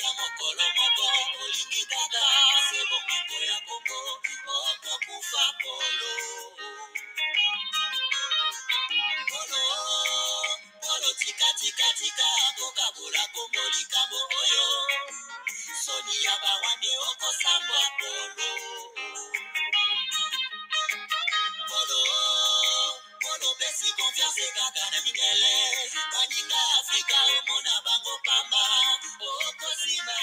Ata mokolo moko olingi kaka se bomengo ya Kongo, okokufa polo. Polo, polo, tika tika tika kokabola Kongo, likambo oyo soni ya barwande, okosambwa polo. Polo, polo, pesi confiance kaka na mindele, baninga Afrika omona bango pamba, okosima.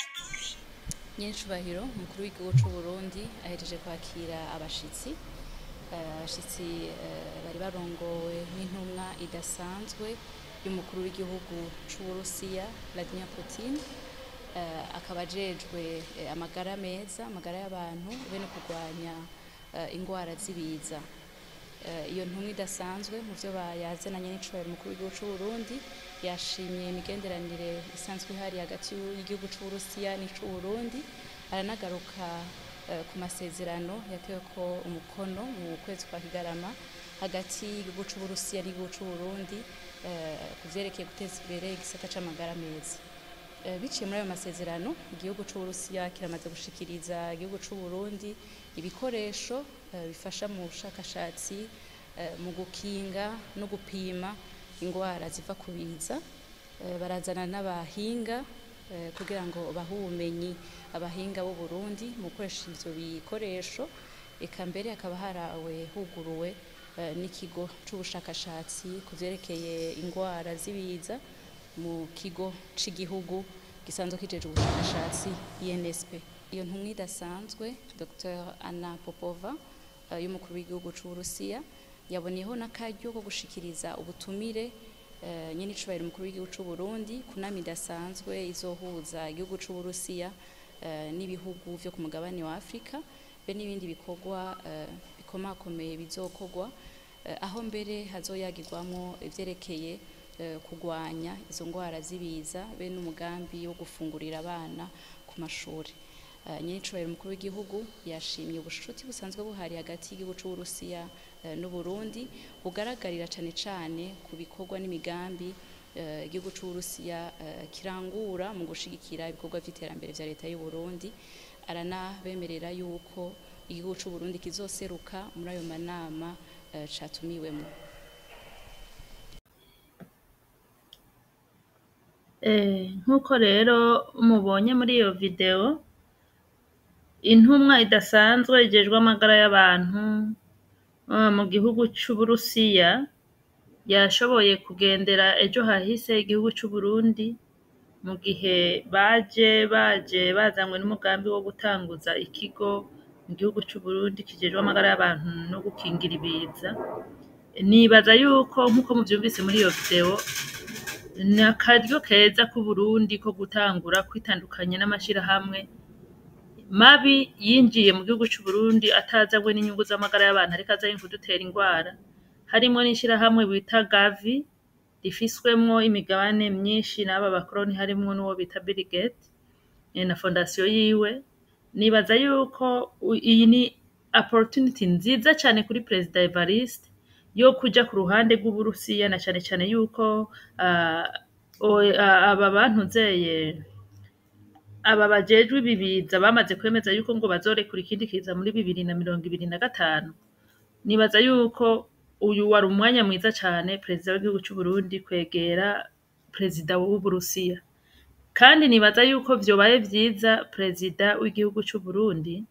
Nyencubahiro umukuru w'igihugu c'u Burundi ahejeje kwakira abashitsi. Abashitsi bari barongowe n'intumwa idasanzwe y'umukuru w'igihugu c'u Burusiya Vladimir Putin, akaba ajejwe amagara meza, amagara y'abantu be no kurwanya ingwara z'ibiza. Iyo ntumwa idasanzwe mu vyo yazananye n'icubahiro umukuru w'igihugu c'u Burundi, yashimye imigenderanire isanzwe ihari hagati y'igihugu c'u Burusiya n'ic'u Burundi, aranagaruka ku masezerano yateweko umukono mu kwezi kwa Kigarama hagati y'igihugu c'u Burusiya n'igihugu c'u Burundi ku vyerekeye guteza imbere igisata c'amagara meza. Biciye muri ayo masezerano, igihugu c'u Burusiya kiramaze gushikiriza igihugu c'u Burundi ibikoresho bifasha mu bushakashatsi mu gukinga no gupima ingwara ziva ku biza. Barazana n'abahinga kugira ngo bahe ubumenyi abahinga b'u Burundi mu gukoresha ivyo bikoresho. Eka mbere hakaba harawe huguruwe n'ikigo c'ubushakashatsi ku vyerekeye ingwara z'ibiza mu kigo c'igihugu gisanzwe kijejwe ubushakashatsi, INSP. Iyo ntumwa idasanzwe Dr Anna Popova y'umukuru w'igihugu c'Uburusiya yaboneyeho n'akaryo ko gushikiriza ubutumire nyenicubahiro umukuru w'igihugu c'u Burundi ku nama idasanzwe izohuza igihugu c'Uburusiya n'ibihugu vyo ku mugabane wa Afrika, be n'ibindi bikorwa bikomakomeye bizokorwa, aho mbere hazoyagirwamwo ivyerekeye kugwanya izo ngwara z'ibiza be n'umugambi wo gufungurira abana ku mashuri. Nyenicubahiro umukuru w'igihugu yashimye ubushuti busanzwe buhari hagati y'igihugu c'Uburusiya n'Uburundi, bugaragarira cane cane ku bikorwa n'imigambi igihugu c'Uburusiya kirangura mu gushigikira ibikorwa vy'iterambere vya leta y'u Burundi. Aranabemerera yuko igihugu c'Uburundi kizoseruka muri ayo manama catumiwemwo. Nk'uko rero mubonye muri iyo video, intumwa idasanzwe ijejwe amagara y'abantu mu gihugu c'Uburusiya yashoboye kugendera ejo hahise igihugu c'Uburundi, mu gihe baje bazanywe n'umugambi wo gutanguza ikigo mu gihugu c'Uburundi kijejwe amagara y'abantu no gukingira ibiza. Nibaza yuko nk'uko muvyumvise muri iyo video, ni akaryo keza k'Uburundi ko gutangura kwitandukanya n'amashirahamwe mabi yinjiye mu gihugu c'Uburundi atazanywe n'inyungu z'amagara y'abantu, ariko azanywe kudutera ingwara, harimwo n'ishirahamwe bita Gavi rifiswemwo imigabane myinshi n'aba bakoroni, harimwo n'uwo bita Bill Gates na fondation yiwe. Nibaza yuko iyi ni opportunity nziza cane kuri Perezida Evariste yo kuja ku ruhande rw'Uburusiya, na cane cane yuko aba bantuzeye, aba bajejwe ibi biza, bamaze kwemeza yuko ngo bazorekura ikindi kiza muri 2025. Nibaza yuko uyu wari umwanya mwiza cane perezida w'igihugu c'Uburundi kwegera perezida w'Uburusiya, kandi nibaza yuko vyobaye vyiza perezida w'igihugu c'Uburundi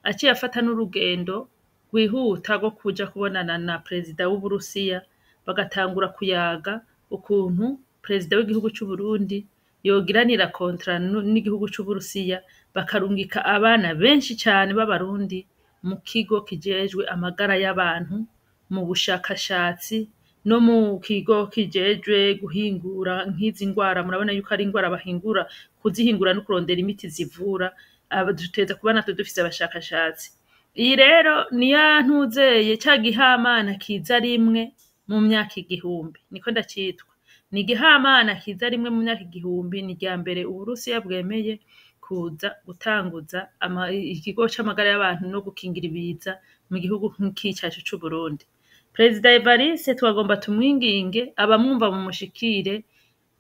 aciye afata n'urugendo rwihuta rwo kuja kubonana na perezida w'Uburusiya, bagatangura kuyaga ukuntu perezida w'igihugu c'Uburundi yogiranira contrat n'igihugu c'Uburusiya, bakarungika abana benshi cane b'Abarundi mu kigo kijejwe amagara y'abantu mu bushakashatsi no mu kigo kijejwe guhingura nk'izi ngwara. Murabona yuko ari ingwara bahingura, kuzihingura no kurondera imiti zivura. Duteza kuba natwe dufise abashakashatsi. Iyi rero ni ya ntuzeye ca gihamana kiza rimwe mu myaka 1000, niko ndacitwa, ni igihamana kiza rimwe mu myaka 1000. Ni irya mbere Uburusiya bwemeye kuza gutanguza ikigo c'amagara y'abantu no gukingira ibiza mu gihugu nk'iki cacu c'Uburundi. Perezida Evariste twagomba tumwinginge, abamwumva mumushikire.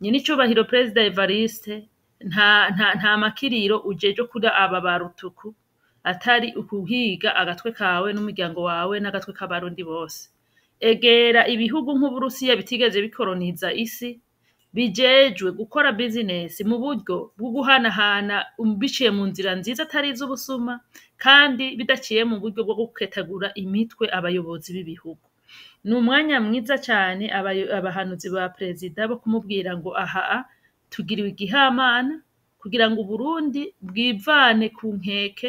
Nyenicubahiro Perezida Evariste, Nta makiriro ujeje kuri aba barutuku atari ukuhiga agatwe kawe n'umuryango wawe n'agatwe k'abarundi bose. Egera ibihugu nk'Uburusiya bitigeze bikoroniza isi, bijejwe gukora bizinesi mu buryo bwo guhanahana biciye mu nzira nziza atari iz'ubusuma, kandi bidaciye mu buryo bwo guketagura imitwe abayobozi b'ibihugu. Ni umwanya mwiza cane abahanuzi ba perezida bo kumubwira ngo aha tugiriwe igihamana kugira ngo Uburundi bwivane ku nkeke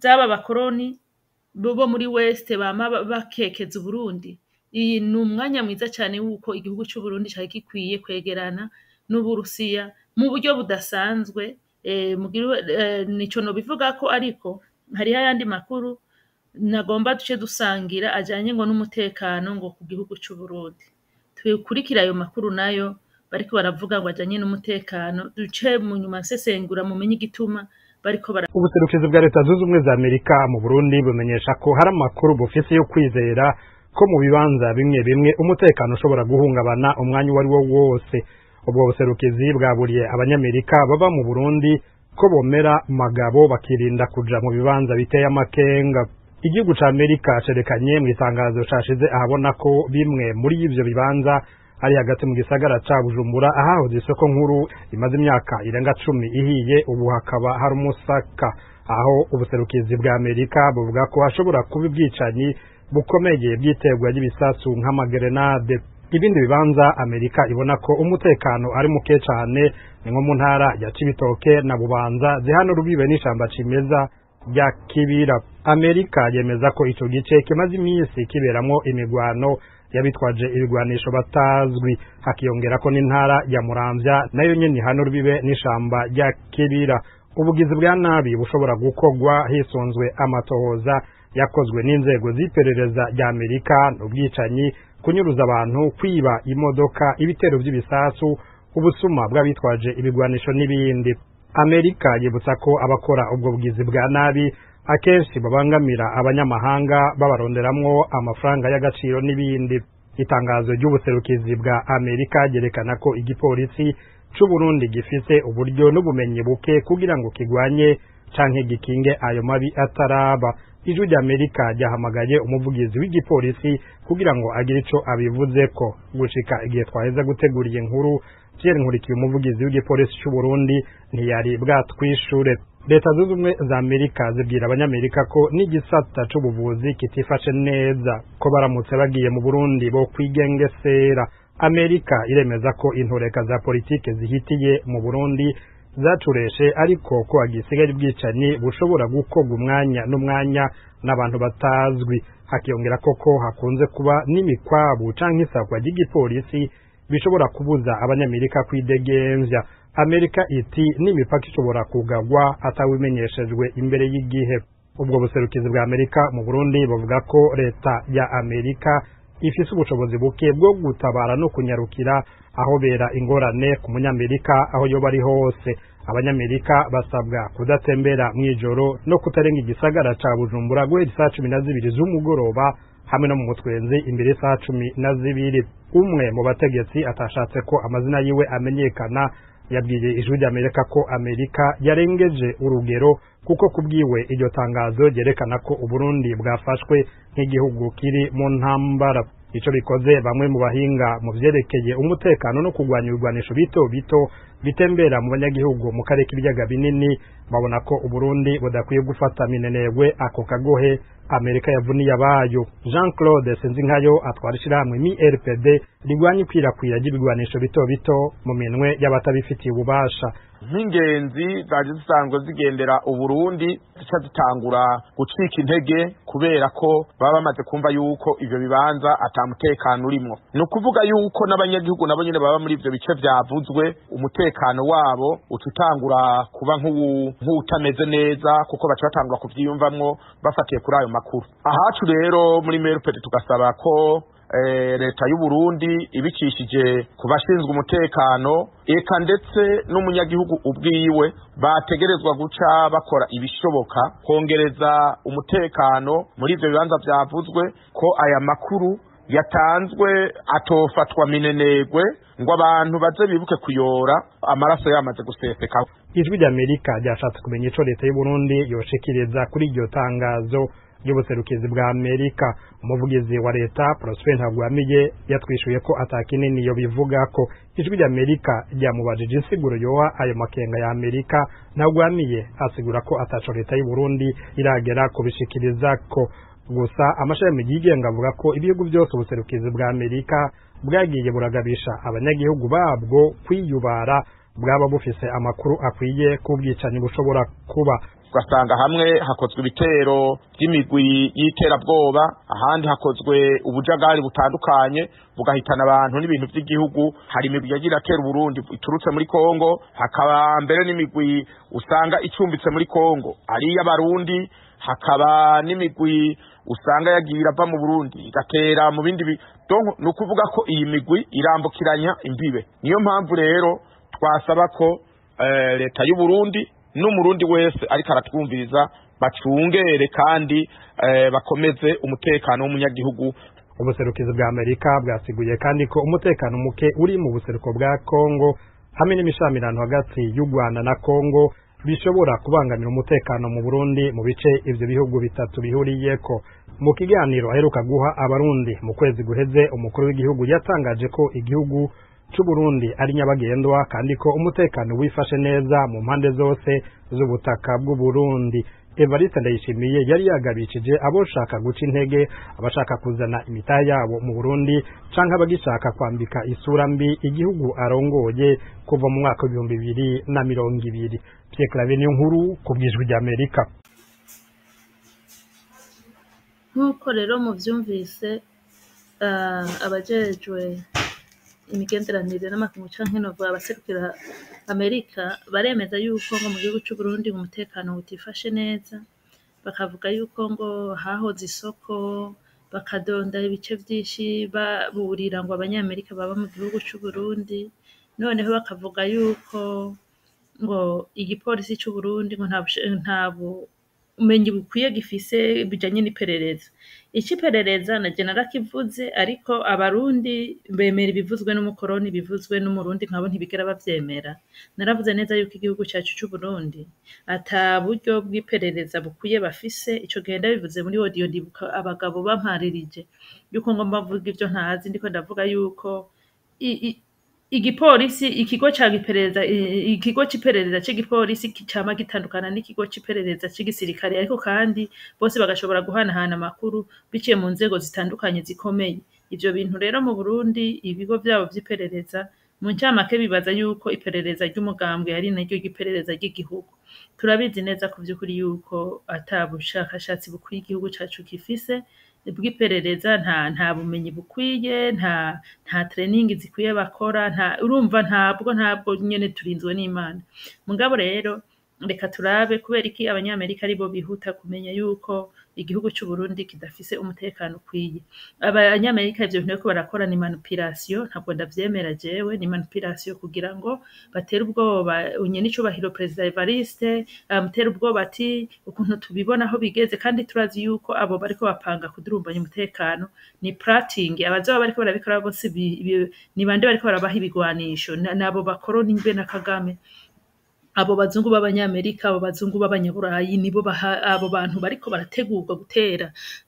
z'aba bakoroni bo muri West bama bakekeza Uburundi. Iyi ni umwanya mwiza cane wuko igihugu c'Uburundi cari gikwiye kwegerana n'Uburusiya mu buryo budasanzwe. Nico nobivugako, ariko hariho ayandi makuru nagomba duce dusangira ajanye ngo n'umutekano ngo ku gihugu c'Uburundi. Tukurikire ayo makuru nayo bariko baravuga ngo ajanye n'umutekano, duce mu nyuma nsesengura mumenye igituma bariko bara. Ubuserukizi bwa Leta Zunze Ubumwe za Amerika mu Burundi bumenyesha ko hari amakuru bufise yo kwizera ko mu bibanza bimwe bimwe umutekano ushobora guhungabana umwanya uwo ari wo wose. Ubwo buserukizi bwaburiye abanyamerika baba mu Burundi ko bomera magabo bakirinda kuja mu bibanza biteye amakenga. Igihugu ca Amerika cerekanye mu itangazo cashize ahabona ko bimwe muri ivyo bibanza ari hagati mu gisagara ca Bujumbura, ahahoze isoko nkuru imaze imyaka irenga 10 ihiye, ubu hakaba hari umusaka, aho ubuserukizi bwa Amerika buvuga ko hashobora kuba ubwicanyi bukomeye bw'iterwa ry'ibisasu nk'amagerenade. Ibindi bibanza Amerika ibona ko umutekano ari muke cane ni nko mu ntara ya Cibitoke na Bubanza zihana urubibe n'ishamba cimeza rya Kibira. Amerika yemeza ko ico gice kimaze iminsi kiberamwo imigwano y'abitwaje ibigwanisho batazwi, hakiyongera ko n'intara ya Muramvya nayo nyene ihana urubibe n'ishamba rya Kibira. Ubugizi bwa nabi bushobora gukorwa hisunzwe amatohoza yakozwe n'inzego z'iperereza rya Amerika, n'ubwicanyi, kunyuruza abantu, kwiba imodoka, ibitero by'ibisasu, ubusuma bw'abitwaje ibigwanisho n'ibindi. Amerika yibutsa ko abakora ubwo bugizi bwa nabi akenshi babangamira abanyamahanga babaronderamwo amafaranga y'agaciro n'ibindi. Itangazo ry'ubuserukizi bwa Amerika ryerekana ko igipolisi c'Uburundi gifise uburyo n'ubumenyi buke kugira ngo kigwanye canke gikinge ayo mabi ataraba. Ijwi rya Amerika ryahamagaye umuvugizi w'igipolisi kugira ngo agire ico abivuzeko. Gushika igihe twaheza gutegura iyi nkuru, Pierre Nkurikiye, umuvugizi w'igipolisi c'Uburundi, ntiyari bwatwishure. Leta Zunze Ubumwe za Amerika zibwira abanyamerika ko n'igisata c'ubuvuzi kitifashe neza, ko baramutse bagiye mu Burundi bo kwigengesera. Amerika iremeza ko intureka za politike zihitiye mu Burundi zacureshe, ariko ko hagisigaye ubwicanyi bushobora gukorwa umwanya n'umwanya n'abantu batazwi. Hakiyongera koko hakunze kuba n'imikwabu canke isakwa ry'igipolisi bishobora kubuza abanyamerika kwidegemvya. Amerika iti n'imipaka ishobora kugagwa atawimenyeshejwe imbere y'igihe. Ubwo buserukizi bwa Amerika mu Burundi buvuga ko leta ya Amerika ifise ubushobozi buke bwo gutabara no kunyarukira aho bera ingorane ku munyamerika aho yoba ari hose. Abanyamerika basabwa kudatembera mw'ijoro no kutarenga igisagara ca Bujumbura guhera isaha 12 z'umugoroba, hamwe no mu mutwenzi imbere y'isaha 12. Umwe mu bategetsi atashatse ko amazina yiwe amenyekana yabwiye Ijwi ry'Amerika ko Amerika yarengeje urugero, kuko kubwiwe iryo tangazo ryerekana ko Uburundi bwafashwe nk'igihugu kiri mu ntambara. Ico bikoze, bamwe mu bahinga mu vyerekeye umutekano no kurwanya ibigwanisho bito bito bitembera mu banyagihugu mu karere k'ibiyaga binini babona ko Uburundi budakwiye gufata minenegwe ako kagohe Amerika yavuniye abayo. Jean Claude Sinzinkayo atwara ishirahamwe MIRPD rigwanya ikwirakwira ry'ibigwanisho bito bito mu minwe y'abatabifitiye ububasha. Nk'ingenzi zaje zisanzwe zigendera Uburundi zica zitangura gucika intege kubera ko baba bamaze kumva yuko ivyo bibanza ata mutekano urimwo. Ni ukuvuga yuko n'abanyagihugu nabo nyene baba muri ivyo bice vyavuzwe, umutekano wabo uca utangura kuba nk'uwutameze neza, kuko baca batangura kuvyiyumvamwo bafatiye kuri ayo makuru. Ahacu rero muri MRPD tugasaba ko leta y'u Burundi ibicishije ku bashinzwe umutekano, eka ndetse n'umunyagihugu ubwiwe, bategerezwa guca bakora ibishoboka kongereza umutekano muri ivyo bibanza vyavuzwe, ko aya makuru yatanzwe atofatwa minenegwe ngo abantu baze bibuke kuyora amaraso yamaze guseseka. Ijwi ry'Amerika ryashatse kumenya ico leta y'u Burundi yoshikiriza kuri iryo tangazo ry'ubuserukizi bwa Amerika. Umuvugizi wa leta Prosper Ntagwamiye yatwishuye ko ata kinini yobivugako. Ijwi ry'Amerika ryamubajije insiguro yoha ayo makenga ya Amerika. Ntagwamiye asigura ko ataco leta y'u Burundi iragera kubishikirizako. Gusa amashami yigenga avuga ko ibihugu byose ubuserukizi bwa Amerika bwagiye buragabisha abanyagihugu babwo kwiyubara, bwaba bufise amakuru akwiye k'ubwicanyi bushobora kuba. Ugasanga hamwe hakozwe ibitero by'imigwi y'iterabwoba, ahandi hakozwe ubujagari butandukanye bugahitana abantu n'ibintu by'igihugu. Hari imigwi yagiye iratera Uburundi iturutse muri Kongo, hakaba mbere n'imigwi usanga icumbitse muri Kongo ari iy'Abarundi, hakaba n'imigwi usanga yagiye irava mu Burundi igatera mu bindi. Donc ni ukuvuga ko iyi migwi irambukiranya imbibe. Niyo mpamvu rero twasaba ko leta y'u Burundi n'umurundi wese ariko aratwumviriza bacungere kandi bakomeze umutekano w'umunyagihugu. Ubuserukizi bwa Amerika bwasiguye kandi ko umutekano muke uri mu buseruko bwa Kongo hamwe n'imishamirano hagati y'u Rwanda na Kongo bishobora kubangamira umutekano mu Burundi mu bice ivyo bihugu bitatu bihuriyeko. Mu kiganiro aheruka guha Abarundi mu kwezi guheze, umukuru w'igihugu yatangaje ko igihugu c'Uburundi ari nyabagendwa kandi ko umutekano wifashe neza mu mpande zose z'ubutaka bw'Uburundi. Evariste Ndayishimiye yari yagabishije aboshaka guca intege abashaka kuzana imitahe yabo mu Burundi canke abagishaka kwambika isura mbi igihugu arongoye kuva mu mwaka w'2020. Pierre Claver Niyonkuru ku bw'Ijwi ry'Amerika. Nk'uko rero muvyumvise, abajejwe imigenderanire n'amakungu canke novuga abaserukira Amerika baremeza yuko ngo mu gihugu c'Uburundi umutekano utifashe neza, bakavuga yuko ngo hahoze isoko, bakadonda ibice vyinshi baburira ngo abanyamerika baba mu gihugu c'Uburundi, noneho bakavuga yuko ngo igipolisi c'Uburundi ngo nta bumenyi bukwiye gifise bijanye n'iperereza. Ic'iperereza naje narakivuze, ariko Abarundi bemera ibivuzwe n'umukoroni, ibivuzwe n'Umurundi nkabo ntibigera bavyemera. Naravuze neza yuko igihugu cacu c'Uburundi ata buryo bw'iperereza bukwiye bafise. Ico gihe ndabivuze muri audio, ndibuka abagabo bamparirije yuko ngomba mvuga ivyo ntazi, ndiko ndavuga yuko igipolisi, ikigo ca giperereza, ikigo c'iperereza c'igipolisi cama gitandukana n'ikigo c'iperereza c'igisirikare, ariko kandi bose bagashobora guhanahana amakuru biciye mu nzego zitandukanye zikomeye. Ivyo bintu rero mu Burundi ibigo vyabo vy'iperereza mu ncamake bibaza yuko iperereza ry'umugambwe ari naryo ry'iperereza ry'igihugu. Turabizi neza ku vy'ukuri yuko ata bushakashatsi bukwiye igihugu cacu gifise bw'iperereza, nta bumenyi bukwiye, nta training zikwiye bakora, nta urumva ntabwo nyene turinzwe n'Imana. Mugabo rero reka turabe kubera iki abanyamerika aribo bihuta kumenya yuko igihugu c'Uburundi kidafise umutekano ukwiye. Abanyamerika ivyo bintu bariko barakora ni manipulation, ntabwo ndavyemera jewe, ni manipulation kugira ngo batere ubwoba nyenicubahiro Perezida Evariste, amutere ubwoba ati ukuntu tubibona aho bigeze, kandi turazi yuko abo bariko bapanga kudurumbanya umutekano ni plotting. Abazoba bariko barabikora bose ni bande bariko barabaha ibigwanisho? Nabo bakoroni be na Kagame, abo bazungu b'abanyamerika, abo bazungu b'abanyaburayi, nibo baha abo bantu bariko barategurwa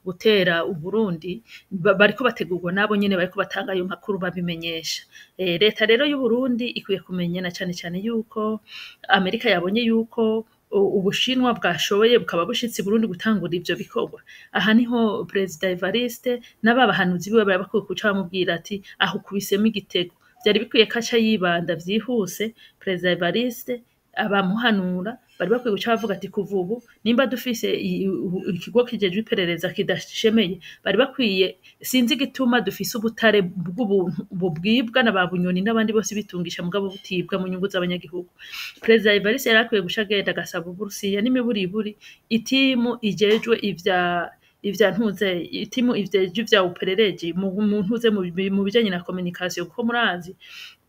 gutera Uburundi, bariko bategurwa nabo nyene bariko batanga ayo makuru babimenyesha. Leta rero y'Uburundi ikwiye kumenya na cane cane yuko Amerika yabonye yuko Ubushinwa bwashoboye bukaba bushitse i Burundi gutangura ivyo bikorwa. Aha niho Perezida Evariste n'aba bahanuzi biwe bari bakwiye kuca bamubwira ati aho ukubisemo igitego. Vyari bikwiye ko aca yibanda vyihuse. Perezida Evariste, abamuhanura bari bakwiye guca bavuga ati kuva ubu nimba dufise ikigo kijejwe iperereza kidashemeye, bari bakwiye, sinzi igituma dufise ubutare bw'ubuntu bubwibwa na ba Bunyoni n'abandi bose bitungisha mugabo butibwa mu nyungu z'abanyagihugu. Perezida Evariste yari akwiye guca agenda agasaba Uburusiya n'imiburiburi itimu ijejwe ivya ntuze, itimu ijejwe ivya uperereji mu ntuze mu bijanye na communication, kuko murazi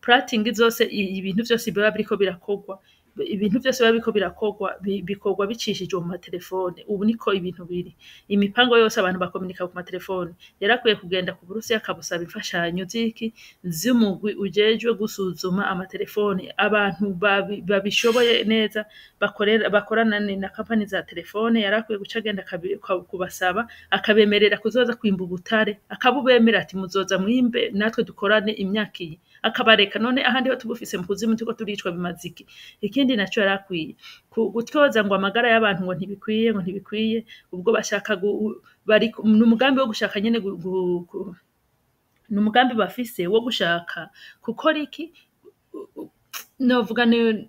plotting zose, ibintu vyose biba biriko birakorwa. Ibintu vyose biba biriko birakorwa bikorwa bicishijwe mu matelefone. Ubu niko ibintu biri, imipango yose abantu bakominika ku matelefone. Yarakwiye kugenda ku Burusiya akabusaba imfashanyo z'iki, z'umugwi ujejwe gusuzuma amatelefone, abantu babishoboye neza bakorana na kampani za telefone. Yarakwiye guca agenda kubasaba, akabemerera kuzoza kwimba ubutare, akabubemera ati: "Muzoza mwimbe, natwe dukorane imyaka iyi", akabareka. None ahandi ho tubufise mu kuzimu, turiko turicwa, bimaze iki? Ikindi naco, yarakwiye gutyoza ngo amagara y'abantu ngo ntibikwiye, ngo ntibikwiye. Ubwo bashaka bari ni umugambi wo gushaka nyene, ni umugambi bafise wo gushaka gukora iki? Novuga ni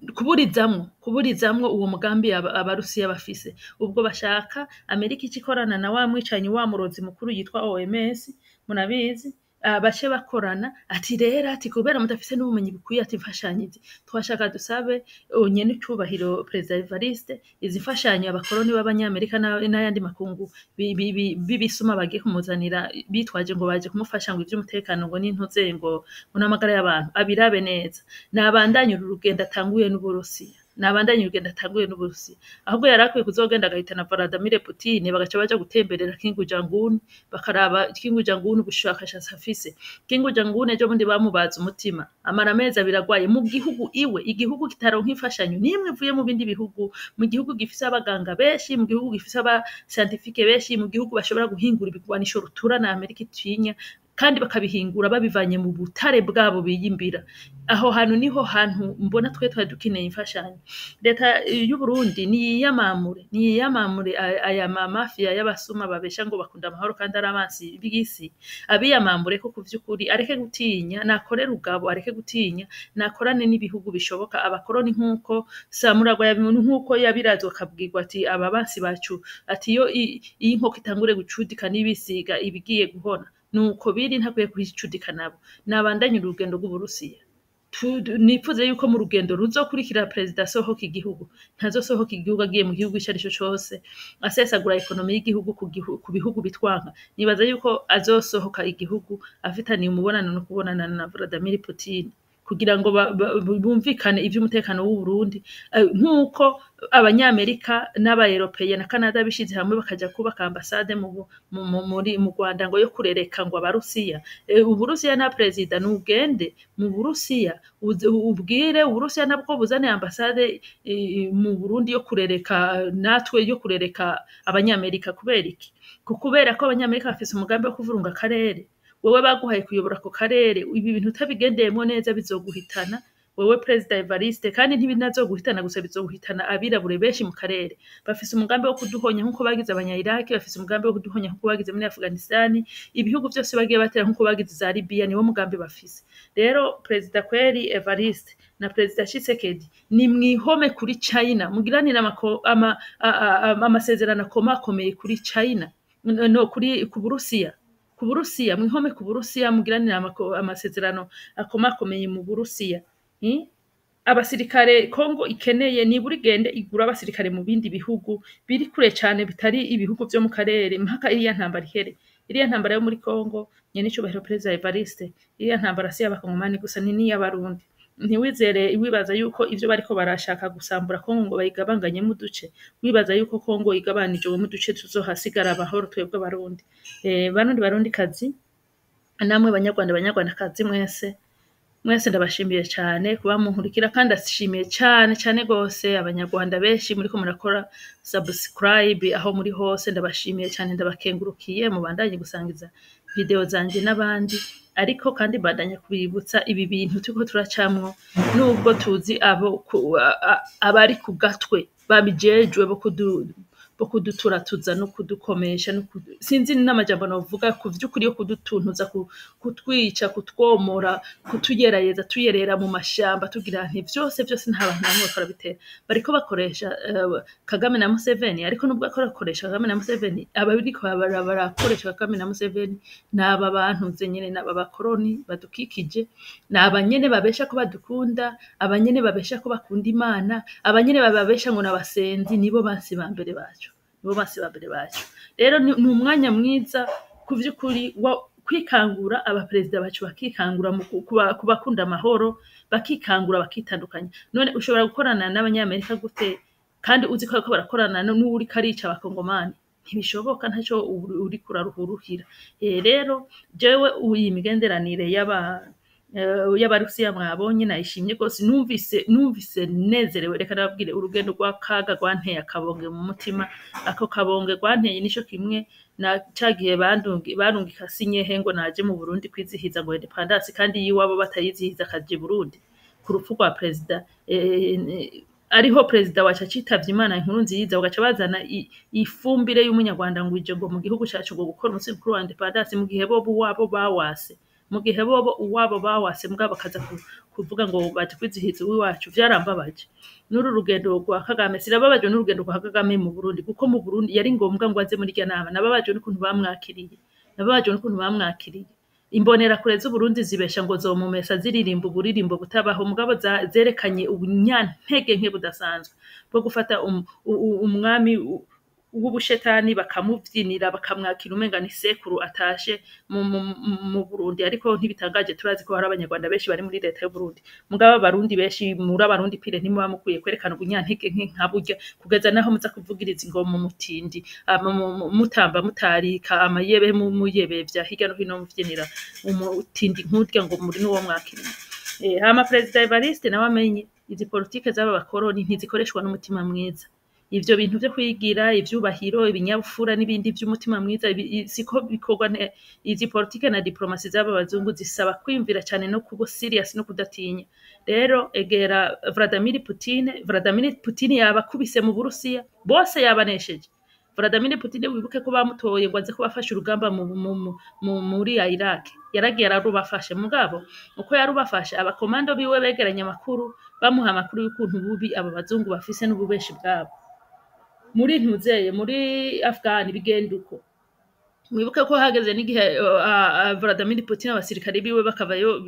kuburizamwo uwo mugambi Abarusiya bafise. Ubwo bashaka Amerika ica ikorana na wa mwicanyi, wa murozi mukuru yitwa OMS, murabizi, bace bakorana, ati rero, ati kubera mudafise n'ubumenyi bukwiye, ati imfashanyo izi twashaka dusabe nyene icubahiro Perezida Evariste, izi mfashanyo abakoroni b'Abanyamerika n'ayandi makungu b'ibisuma bagiye kumuzanira bitwaje ngo baje kumufasha ngo ivy'umutekano, ngo n'intuze, ngo n'amagara y'abantu, abirabe neza. Nabandanye uru rugendo atanguye n'Uburusiya, nabandanye urugendo atanguye n'Uburusiya. Ahubwo yari akwiye kuzogenda agahitana Vladimir Putin, bagaca baja gutemberera Kim Jong-un, bakaraba Kim Jong-un ubushakashatsi afise. Kim Jong-un ejo bundi bamubaze umutima, amara amezi 2 agwaye mu gihugu iwe, igihugu kitaronka imfashanyo n'imwe ivuye mu bindi bihugu, mu gihugu gifise abaganga benshi, mu gihugu gifise aba scientifique benshi, mu gihugu bashobora guhingura ibigwanisho rutura na Amerika itinya, kandi bakabihingura babivanye mu butare bwabo biyimbira. Aho hantu niho hantu mbona twe twari dukeneye imfashanyo. Leta y'Uburundi niyiyamamure, niyiyamamure aya mamafiya y'abasuma babesha ngo bakunda amahoro kandi ari abansi b'isi. Abiyamamure ko kuvy'ukuri, areke gutinya, nakore rugabo, areke gutinya, nakorane n'ibihugu bishoboka. Abakoroni, nk'uko Samuragwa nk'uko yabirazwe akabwirwa ati aba bansi bacu, ati iyo inkoko itangure gucudika n'ibisiga ibigiye guhona, nuko biri, ntakwiye kwicudika nabo. Nabandanye urugendo rw'Uburusiya. Nipfuze yuko mu rugendo ruzokurikira perezida asohoka igihugu, ntazosohoka igihugu agiye mu gihugu ico arico cose asesagura économie y'igihugu ku bihugu bitwanka. Nibaza yuko azosohoka igihugu afitaniye umubonano no kubonana na Vladimir Putin kugira ngo bumvikane ivy'umutekano w'Uburundi, nk'uko Abanyamerika n'Abaeropeye na Canada bishize hamwe bakaja kubaka ambasade mu Rwanda ngo yo kurereka ngo Abarusiya. Uburusiya na perezida nugende mu Burusiya ubwire Uburusiya nabwo buzane ambasade mu Burundi yo kurereka natwe, yo kurereka Abanyamerika. Kubera iki? Kubera ko Abanyamerika bafise umugambi wo kuvurunga akarere. Wewe baguhaye kuyobora ako karere, ibi bintu utabigendeyemwo neza bizoguhitana wewe Perezida Evariste, kandi ntibinazoguhitana gusa, bizoguhitana abirabure benshi mu karere. Bafise umugambi wo kuduhonya nk'uko bagize Abanya-Iraki, bafise umugambi wo kuduhonya nk'uko bagize muri Afghanistan, ibihugu vyose bagiye batera, nk'uko bagize za Libya, niwo mugambi bafise. Rero Perezida kweri Evariste na Perezida Tshisekedi, ni mwihome kuri China, mugiranire amasezerano akomakomeye kuri China, no kuri ku Burusiya, ku Burusiya, mwihome ku Burusiya, mugiranire amasezerano akomakomeye mu Burusiya. Abasirikare Kongo ikeneye, nibura igende igura abasirikare mu bindi bihugu biri kure cane bitari ibihugu vyo mu karere, mpaka iriya ntambara ihere. Iriya ntambara yo muri Kongo, nyenicubahiro Perezida Evariste, iriya ntambara si iy'Abakongomani gusa, ni n'iy'Abarundi. Ntiwizere wibaza yuko ivyo bariko barashaka gusambura Kongo ngo bayigabanganyemwo uduce, wibaza yuko Kongo igabanijwemwo uduce tuzohasigara amahoro twebwe Abarundi. Barundi, Barundikazi, namwe Banyarwanda, Banyarwandakazi, mwese mwese ndabashimiye cane kuba munkurikira, kandi ndashimiye cane cane gose Abanyarwanda benshi muriko murakora subscribe aho muri hose. Ndabashimiye cane, ndabakengurukiye. Mubandanye gusangiza video zanje n'abandi, ariko kandi mbandanya kubibutsa ibi bintu turiko turacamwo, nubwo tuzi abo abari ku gatwe babijejwe bo kuduturatuza no kudukomesha no sinzi n'amajambo novuga ku vy'ukuri, yo kudutuntuza, kutwica, kutwomora, kutuyerayeza, tuyerera mu mashamba, tugira nti vyose vyose nta bantu namwe bariko barabitera. Bariko bakoresha Kagame na Museveni, ariko nubwo bariko bakoresha Kagame na Museveni, abariko barakoresha Kagame na Museveni n'aba bantuze nyene, n'aba bakoroni badukikije, ni abanyene babesha ko badukunda, abanyene babesha ko bakunda Imana, abanyene bababesha ngo n'abasenzi, nibo bansi ba mbere bacu, nibo bansi ba mbere bacu. Rero ni umwanya mwiza ku vy'ukuri. Kwikangura, abaperezida bacu bakikangura ku bakunda amahoro, bakikangura, bakitandukanya. None ushobora gukorana n'abanyamerika gute kandi uzi ko bariko barakorana n'uwuriko arica abakongomani? Ntibishoboka, ntaco uriko uraruhira. Rero jewe iyi migenderanire y'abarusiya mwabonye nayishimye gose, numvise nezerewe. Reka ndababwire, urugendo rwa Kaga rwanteye akabonge mu mutima. Ako kabonge rwanteye nico kimwe na ca gihe barungika Sinyehe ngo naje mu Burundi kwizihiza ngo indépendance, kandi iwabo batayizihiza, akaja i Burundi ku rupfu rwa perezida, ariho perezida wacu acitavye Imana Nkurunziza, bagaca bazana ifumbire y'umunyarwanda ngo ije ngo mu gihugu cacu ngo gukora umunsi mukuru wa indépendance, mu gihe bobo uwabo bawase, mu gihe bobo uwabo bawase, mugabo bakaza kuvuga ngo baje kwizihiza uwiwacu. Vyarambabaje. N'uru rugendo rwa Kagame, sinababajwe n'urugendo rwa Kagame mu Burundi, kuko mu Burundi yari ngombwa ngo aze muri irya nama. Nababajwe n'ukuntu bamwakiriye, nababajwe n'ukuntu bamwakiriye. Imbonerakure z'Uburundi zibesha ngo zomumesa, ziririmba uburirimbo butabaho, mugabo zerekanye ubunyantege nke budasanzwe bwo gufata umwami w'ubushetani, bakamuvyinira, bakamwakira umenga ni sekuru atashe mu Burundi. Ariko ntibitangaje, turazi ko hari abanyarwanda benshi bari muri leta y'Uburundi. Mugabo abarundi benshi muri abarundi pire, ntimuba mukwiye kwerekana ubunyantege nke nka burya, kugeza naho muza kuvugiriza ingoma umutindi, mutamba, mutarika amayebe, muyebevya hirya no hino, muvyinira umutindi nkurya ngo muri n'uwo mwakiriye. Hama perezida Evariste nawe amenye izi politike z'aba bakoroni ntizikoreshwa n'umutima mwiza. Ivyo bintu vyo kwigira ivyubahiro, ibinyabupfura n'ibindi vy'umutima mwiza, siko bikorwa. Izi politike na diplomasi z'aba bazungu zisaba kwiyumvira cane no kuba serious no kudatinya. Rero egera Vladimir Putin. Vladimir Putin yabakubise mu Burusiya bose, yabanesheje. Vladimir Putin, wibuke ko bamutoye ngo aze kubafasha urugamba muri Iraq. Yaragiye ararubafashe, mugabo uko yarubafashe, abakomando biwe begeranye amakuru, bamuha amakuru y'ukuntu bubi aba bazungu bafise n'ububeshi bwabo muri ntuzeye muri Afghan. Bigenda uko. Mwibuke ko hageze n'igihe Vladimir Putin abasirikare biwe bakavayo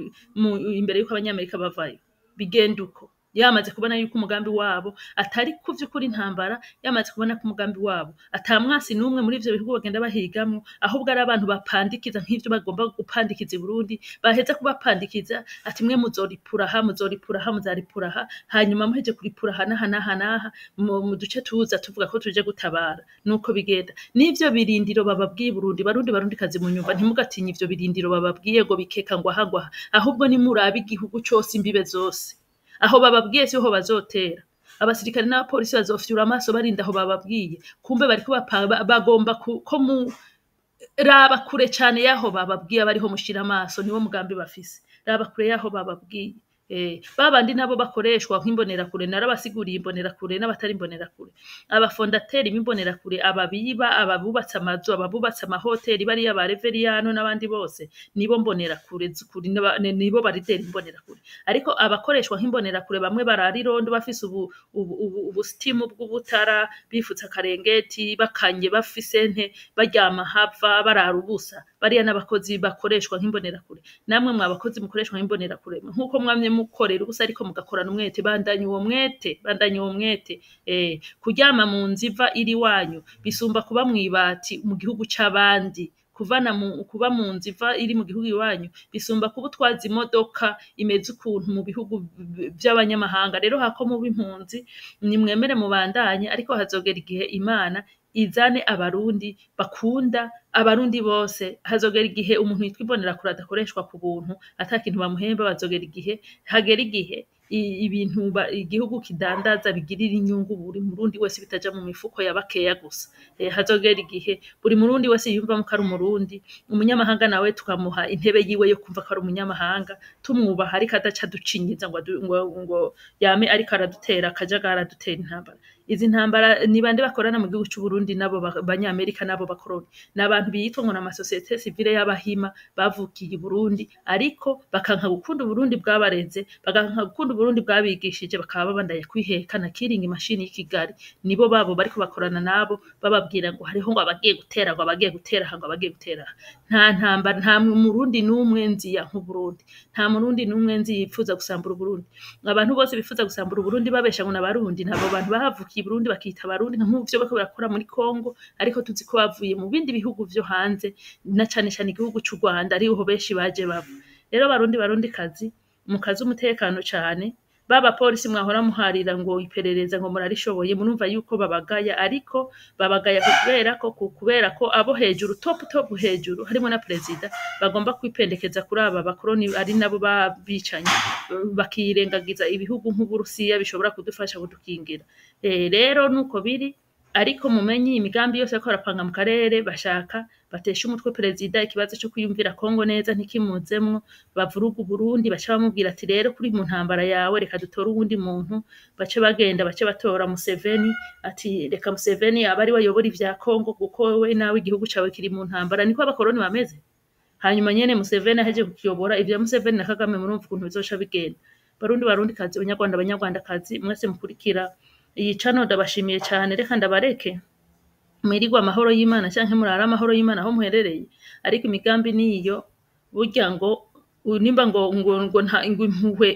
imbere y'uko abanyamerika bavayo. Bigenda uko. Yamaze kubona yuko umugambi wabo atari ku vy'ukuri intambara, yamaze kubona ko umugambi wabo ata mwasi n'umwe muri ivyo bihugu bagenda bahigamwo, ahubwo ari abantu bapandikiza nk'ivyo bagomba gupandikiza i Burundi. Baheza kubapandikiza, ati mwe muzoripura aha, muzoripura aha, muzaripura aha, hanyuma muheje kuripura aha n'aha n'aha n'aha, mu duce tuza tuvuga ko tuje gutabara. Nuko bigenda n'ivyo birindiro bababwiye i Burundi. Barundi, barundi kazi munyumva, ntimugatinye ivyo birindiro bababwiye ngo bikeka ngo aha ngo aha. Ahubwo nimurabe igihugu cose, imbibe zose, aho bababwiye siho bazotera. Abasirikare n'abapolisi bazofyura amaso barinda aho bababwiye, kumbe bariko bagomba ko mu raba kure cane y'aho bababwiye abariho mushira amaso. Niwo mugambi bafise, raba kure y'aho bababwiye. Babandi nabo bakoreshwa nk'imbonerakure, narabasiguriye imbonerakure n'abatari imbonerakure, abafondateri b'imbonerakure, ababiba, ababubatse amazu, ababubatse amahoteli, bariya ba Reveriyano n'abandi bose, nibo mbonerakure z'ukuri, nibo baridera imbonerakure. Ariko abakoreshwa nk'imbonerakure, bamwe barara irondo bafise ubusitimu bw'ubutara, bifutse akarengeti, bakanye, bafise nte, baryama hava, barara ubusa, bariya n'abakozi bakoreshwa nk'imbonerakure. Namwe mwa bakozi mukoreshwa nk'imbonerakure, nk'uko mwamye mukorera ubusa ariko mugakorana umwete, bandanye uwo mwete, bandanye uwo mwete. Kuryama mu nzu iva iri iwanyu bisumba kuba mw'ibati mu gihugu c'abandi. Kuvana mu kuba mu nzu iva iri mu gihugu iwanyu bisumba kuba utwaza imodoka imeze ukuntu mu bihugu vy'abanyamahanga. Rero hako muba impunzi, nimwemere mubandanye, ariko hazogera igihe Imana izane abarundi bakunda abarundi bose. Hazogera igihe umuntu yitwa imbonerakure adakoreshwa ku buntu, ata kintu bamuhemba. Bazogera igihe, hagera igihe ibintu igihugu kidandaza bigirira inyungu buri murundi wese, bitaja mu mifuko ya bakeya gusa. Hazogera igihe buri murundi wese yiyumvamo ko ari umurundi, umunyamahanga nawe tukamuha intebe yiwe yo kumva ko ari umunyamahanga, tumwubaha, ariko adaca aducinyiza ngo yame ariko aradutera akajagari, adutera intambara. Izi ntambara ni bande bakorana mu gihugu c'Uburundi n'abo banyamerika n'abo bakoroni? Ni abantu biyitwa ngo ni amasosiyete sivile y'abahima bavukiye i Burundi, ariko bakanka gukunda Uburundi bwabareze, bakanka gukunda Uburundi bwabigishije, bakaba babandanya kwiheka na kiringi mashini y'i Kigali. Nibo babo bariko bakorana nabo, bababwira ngo hariho ngo abagiye gutera, ngo abagiye gutera aha, ngo abagiye gutera aha. Nta ntambara, nta murundi n'umwe nzi yanka Uburundi, nta murundi n'umwe nzi yipfuza gusambura Uburundi. Abantu bose bifuza gusambura Uburundi babesha ngo n'abarundi, ntabwo bantu bahavukiye. bavukiye i Burundi bakita abarundi, nk'uvyo bariko barakora muri Congo, ariko tuzi ko bavuye mu bindi bihugu vyo hanze, na cane cane igihugu c'u Rwanda ariho benshi baje bava. Rero Barundi, Barundikazi, mukaze umutekano cane. Ba bapolisi mwahora muharira ngo iperereza ngo murarishoboye, murumva yuko babagaya, ariko babagaya kubera ko abo hejuru, top top hejuru, harimo na perezida, bagomba kwipendekeza kuri aba bakoroni ari nabo babicanyi, bakirengagiza ibihugu nk'Uburusiya bishobora kudufasha kudukingira. Rero nuko biri, ariko mumenye imigambi yose bariko barapanga mu karere, bashaka bateshe umutwe perezida, ikibazo co kwiyumvira Kongo neza ntikimuzemwo, bavuruga Uburundi, baca bamubwira ati: "Rero kuri mu ntambara yawe, reka dutore uwundi muntu." Bace bagenda, bace batora Museveni, ati: "Reka Museveni abe ariwe ayobora ivya Kongo, kuko wewe nawe igihugu cawe kiri mu ntambara." Niko abakoroni bameze. Hanyuma nyene Museveni ahejeje kukiyobora, ivya Museveni na Kagame murumva ukuntu bizoca bigenda. Barundi, Barundikazi, Banyarwanda, Banyarwandakazi, mwese mukurikira iyi channel, ndabashimiye cane. Reka ndabareke mwirigwe amahoro y'Imana canke murare amahoro y'Imana aho muherereye. Ariko imigambi niyo burya ngo nimba ngo nta ngo impuhwe,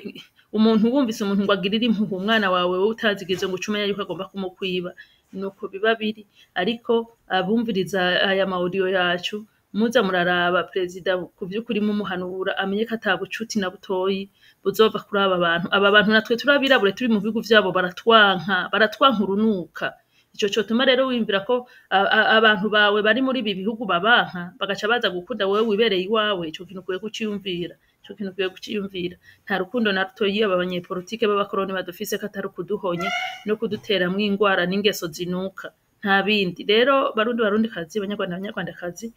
umuntu wumvise umuntu ngo agirire impuhwe umwana wawe, wowe utazigize, ngo uce umenya yuko agomba kumukwiba. Nuko biba biri. Ariko abumviriza aya ma audio yacu, muza muraraba perezida ku vy'ukuri, mumuhanura amenye ko ata bucuti na butoyi buzova kuri aba bantu. Aba bantu natwe turi abirabure turi mu bihugu vyabo baratwanka, baratwanka urunuka. Ico cotuma rero wiyumvira ko abantu bawe bari muri ibi bihugu babanka, bagaca baza gukunda wewe wibereye iwawe. Ico kintu ukwiye kuciyumvira, ico kintu ukwiye kuciyumvira. Nta rukundo na rutoyi aba banyepolitike b'abakoroni badufise, ko atari ukuduhonya no kuduteramwo ingwara n'ingeso zinuka, nta bindi. Rero Barundi, Barundikazi, Banyarwanda, Banyarwandakazi,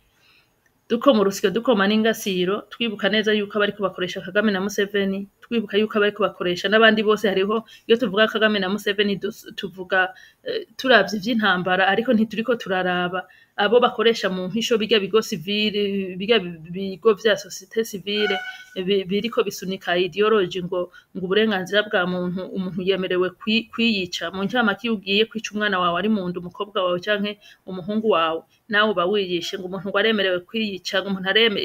dukoma urusyo, dukoma n'ingasiro, twibuka neza yuko abariko bakoresha Kagame na Museveni, twibuka yuko abariko bakoresha n'abandi bose hariho. Iyo tuvuga Kagame na Museveni, tuvuga turavye ivy'intambara, ariko ntituriko turaraba abo bakoresha mu mpisho, birya bigo civile, birya bigo vya société civile biriko bisunika idéologie ngo uburenganzira bwa muntu, umuntu yemerewe kwiyica. Mu ncamake, iyo ugiye kwica umwana wawe ari mu nda, umukobwa wawe canke umuhungu wawe, nawe uba wiyishe. Ngo umuntu ngo aremerewe kwiyica, ngo umuntu areme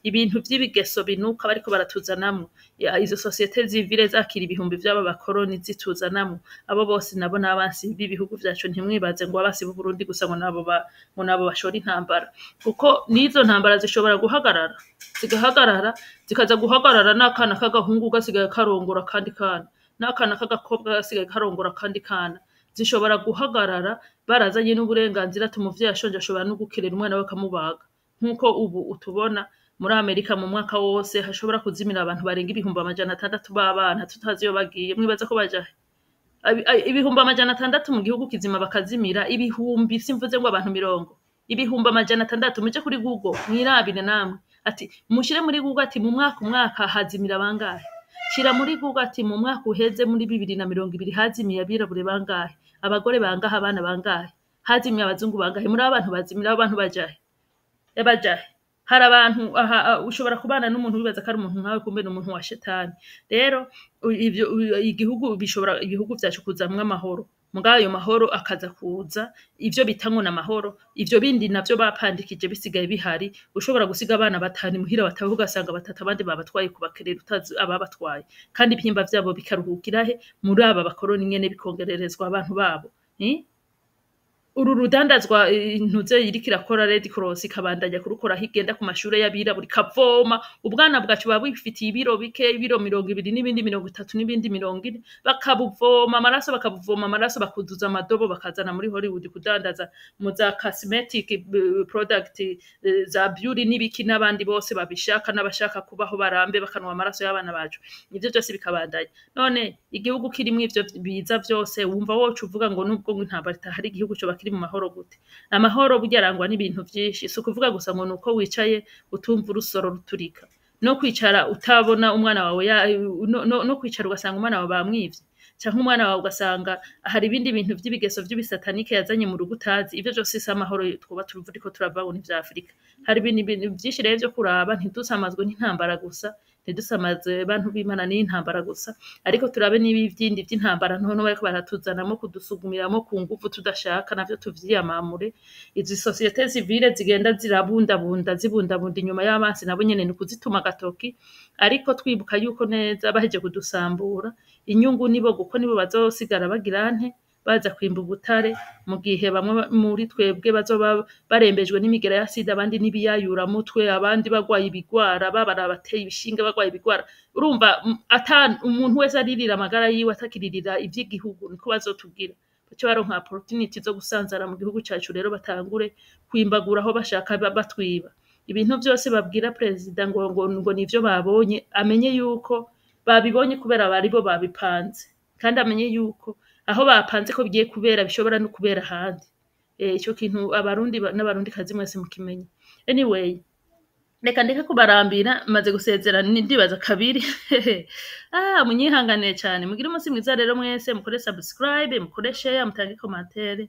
ibintu vy'ibigeso binuka bariko baratuzanamwo. Izo société civile zakira ibihumbi vy'aba bakoroni zituzanamwo, abo bose nabo n'abansi b'ibihugu vyacu. Ntimwibaze ngo abansi b'Uburundi gusa ngo nabo bashora intambara, kuko n'izo ntambara zishobora guhagarara, zigahagarara, zikaza guhagarara n'akana k'agahungu gasigaye karongora akandi kana, n'akana k'agakobwa gasigaye karongora akandi kana. Zishobora guhagarara barazanye n'uburenganzira ati umuvyeyi ashonje ashobora no gukerera umwana we akamubaga, nk'uko ubu utubona muri Amerika mu mwaka wose hashobora kuzimira abantu barenga 600,000 b'abana tutazi iyo bagiye. Mwibaza ko baja he? 600,000 mu gihugu kizima bakazimira ibihumbi, simvuze ngo abantu mirongo, 600,000. Muje kuri Google mwirabire namwe, ati mushire muri Google ati mu mwaka umwaka hazimira bangahe. Shira muri Google ati mu mwaka uheze muri 2020 hazimiye abirabure bangahe, abagore bangahe, abana bangahe, hazimiye abazungu bangahe. Muri abantu bazimira, abantu bajahe? Bajahe? Hari abantu aha ushobora kubana n'umuntu wibaza ko ari umuntu nkawe, kumbe ni umuntu wa shetani. Rero ivyo igihugu bishobora, ibihugu vyacu kuzamwo amahoro, mugabo ayo mahoro akaza kuza ivyo bita ngo n'amahoro, ivyo bindi navyo bapandikije bisigaye bihari. Ushobora gusiga abana batanu imuhira bataha, ugasanga batatu abandi babatwaye kubakerera, utazi ababatwaye, kandi ibihimba vyabo bikaruhukira he? Muri aba bakoroni nyene, bikongererezwa abantu babo. Uru rudandazwa ntuze iriko irakora Red Cross, ikabandanya kurukora aho igenda ku mashure y'abirabura ikavoma ubwana bwacu buba bwifitiye ibiro bike, ibiro 20 n'ibindi 30 n'ibindi 40, bakabuvoma amaraso, bakabuvoma amaraso, bakuzuza amadobo, bakazana muri Hollywood kudandaza mu za cosmetic product, za beauty n'ibiki, n'abandi bose babishaka n'abashaka kubaho barambe bakanwa amaraso y'abana bacu. Ivyo vyose bikabandanya. None igihugu kirimwo ivyo biza vyose, wumva woca uvuga ngo nubwo ngo intambara itahari, igihugu coba kiri mu mahoro gute? Amahoro burya arangwa n'ibintu vyinshi. Si ukuvuga gusa ngo nuko wicaye utumva urusoro ruturika, no kwicara utabona umwana wawe no kwicara ugasanga umwana wawe bamwivye, canke umwana wawe ugasanga hari ibindi bintu vy'ibigeso vy'ibisatanike yazanye mu rugo utazi. Ivyo vyose si amahoro twoba turiko turavaho n'ivya Afurika. Hari ibintu vyinshi rero vyo kuraba. Ntidusamazwe n'intambara gusa, ntidusamazwe, bantu b'Imana, n'intambara gusa, ariko turabe n'ibi vyindi vy'intambara ntono bariko baratuzanamo kudusugumiramo ku nguvu tudashaka, navyo tuvyiyamamure. Izi société civile zigenda zirabundabunda, zibundabunda inyuma y'abansi, nabo nyene ni ukuzituma agatoki, ariko twibuka yuko neza bahejeje kudusambura, inyungu nibo, kuko nibo bazosigara bagira nte? Baza kwimba ubutare mu gihe bamwe muri twebwe bazoba barembejwe n'imigera ya sida, abandi n'ibiyayuramutwe, abandi bagwaye ibigwara, babara abateye ibishinge bagwaye ibigwara. Urumva ata umuntu wese aririra amagara yiwe, atakiririra ivy'igihugu, niko bazotubwira. Bace baronka opportunity zo gusanzara mu gihugu cacu rero, batangure kwimbagura aho bashaka, batwiba ibintu vyose. Babwira perezida ngo nivyo babonye, amenye yuko babibonye kubera baribo babipanze, kandi amenye yuko aho bapanze ko bigiye kubera bishobora no kubera ahandi. Ico kintu Abarundi n'Abarundikazi mwese mukimenye. Anyway, reka ndeke kubarambira, maze gusezera ndibaza kabiri. Ah, munyihanganiye cane. Mugire umunsi mwiza rero mwese. Mukore subscribe, mukore share, mutange commentaire.